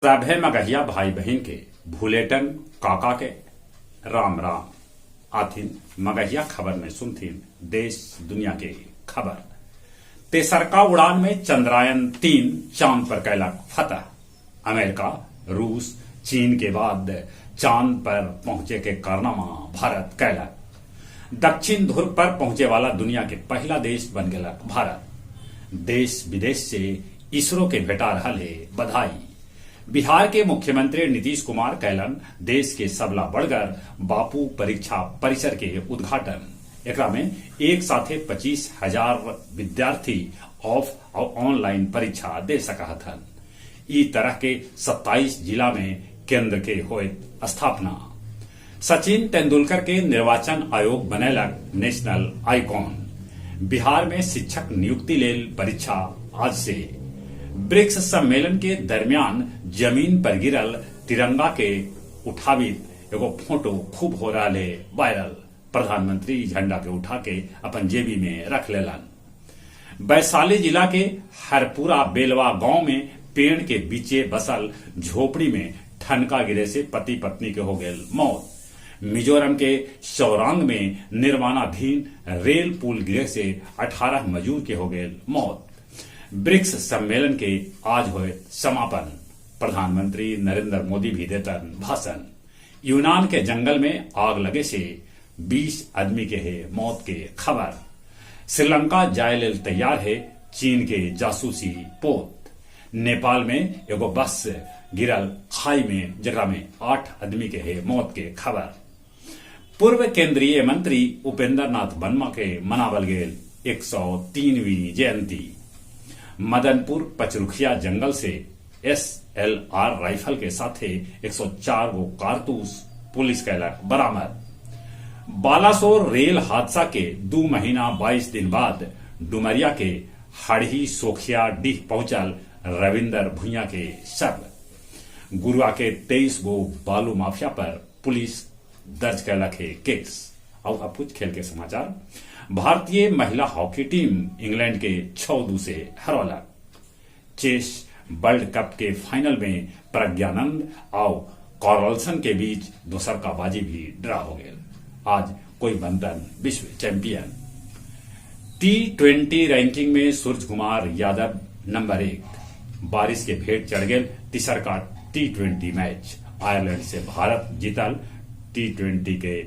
सभे मगहिया भाई बहिन के भुलेटन काका के राम राम। आथिन मगहिया खबर में सुनथिन देश दुनिया के खबर। तेसरका उड़ान में चंद्रयान 3 चांद पर कैलक फतह। अमेरिका, रूस, चीन के बाद चांद पर पहुंचे के कारनामा भारत कैलक। दक्षिण ध्रुव पर पहुंचे वाला दुनिया के पहला देश बन गेलक भारत। देश विदेश से इसरो के भेटा रहल हे बधाई। बिहार के मुख्यमंत्री नीतीश कुमार कैलन देश के सबला बड़गर बापू परीक्षा परिसर के उद्घाटन। एकरा में एक साथे 25,000 विद्यार्थी ऑफ और ऑनलाइन परीक्षा दे सकत हन। ई तरह के 27 जिला में केंद्र के होयत स्थापना। सचिन तेंदुलकर के निर्वाचन आयोग बनैलक नेशनल आइकॉन। बिहार में शिक्षक नियुक्ति लेल परीक्षा आज से। ब्रिक्स सम्मेलन के दरमियान जमीन पर गिरल तिरंगा के उठावित एगो फोटो खूब हो रहा है वायरल। प्रधानमंत्री झंडा के उठा के अपन जेबी में रख लेलन। वैशाली जिला के हरपुरा बेलवा गांव में पेड़ के बीचे बसल झोपड़ी में ठनका गिरे से पति पत्नी के हो गए मौत। मिजोरम के शौरांग में निर्माणाधीन रेल पुल गिरे से 18 मजदूर के हो गए मौत। ब्रिक्स सम्मेलन के आज हुए समापन। प्रधानमंत्री नरेंद्र मोदी भी देतन भाषण। यूनान के जंगल में आग लगे से 20 आदमी के है मौत के खबर। श्रीलंका जाए लेल तैयार है चीन के जासूसी पोत। नेपाल में एगो बस गिरल खाई में जगह में 8 आदमी के है मौत के खबर। पूर्व केंद्रीय मंत्री उपेंद्र नाथ वर्मा के मनावल गेल 103वीं जयंती। मदनपुर पचरुखिया जंगल से SLR rifle के साथे 104 गो कारतूस पुलिस कैलक बरामद। बालासोर रेल हादसा के 2 महीना 22 दिन बाद डुमरिया के हड़ही सोखिया डीह पहुंचल रविंदर भुइया के शव। गुरुआ के 23 गो बालू माफिया पर पुलिस दर्ज कैलक है केस। और अब कुछ खेल के समाचार। भारतीय महिला हॉकी टीम इंग्लैंड के 6-2 से हरौलक। चेस वर्ल्ड कप के फाइनल में प्रज्ञानंद और कार्लसन के बीच दोसर का बाजी भी ड्रा हो गया। आज कोई बनतन विश्व चैंपियन। T20 ranking में सूर्य कुमार यादव नंबर 1। बारिश के भेंट चढ़ गए तीसर का T20 match. Ireland से भारत जीतल T20 के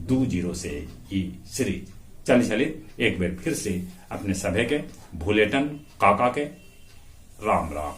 2-0 से ई सीरीज। चलिए चलिए एक बार फिर से अपने सभे के भुलेटन काका के राम राम।